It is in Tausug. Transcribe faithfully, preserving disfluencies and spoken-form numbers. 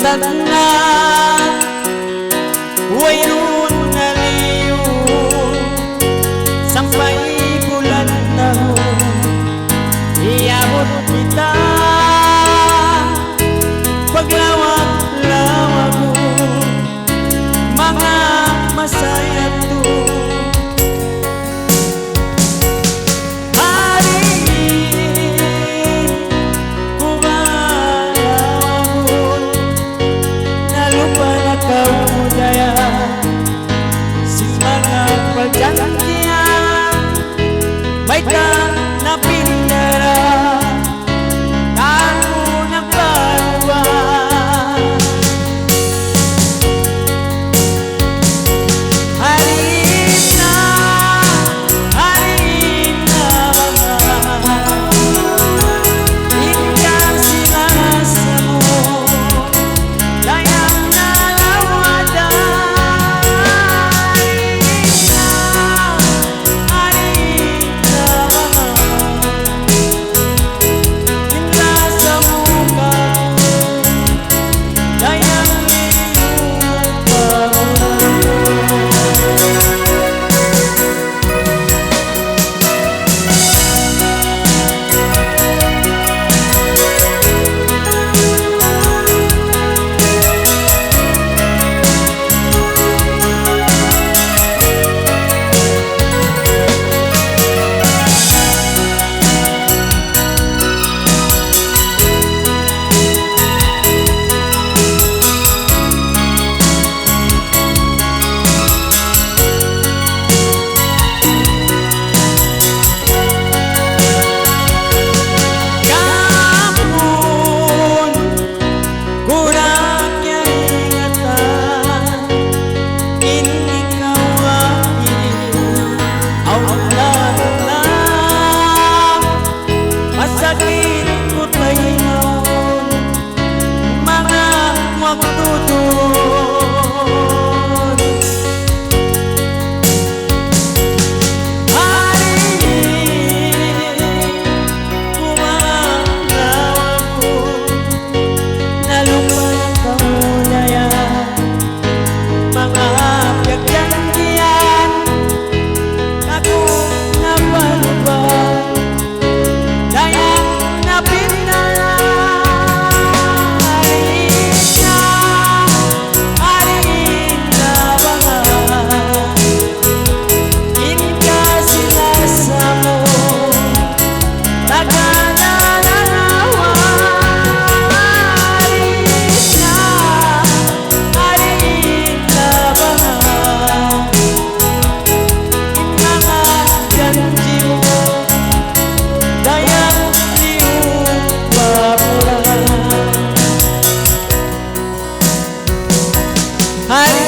Na wayruun na liyu sampay bulan tahun, iyabut kita paglawag-lawagun manga masa yadtu. Hari ini ku ba lawagun, nalupa na kaw dayn sin manga parjanjian, mayta' na pinda ra. Aku nagbaruwa. Hari na, hari na, in kasing-asa mu, dayn na lawatan. Hari na, hari na, Kamu ku ra kiyaingatan, in ikaw ay awla na, masakit ku taymaun manga waktu duun. Hari ini ku ba lawagun, nalupa na kaw dayn manga piyagjanjian, aku nagbaruwa. Dayn na pinda ra. Hari na, hari na ba in kasing-asa mu, taga na lawa. Hari na, hari na ba in manga janji' mu, dayn di' mu baburan. Hari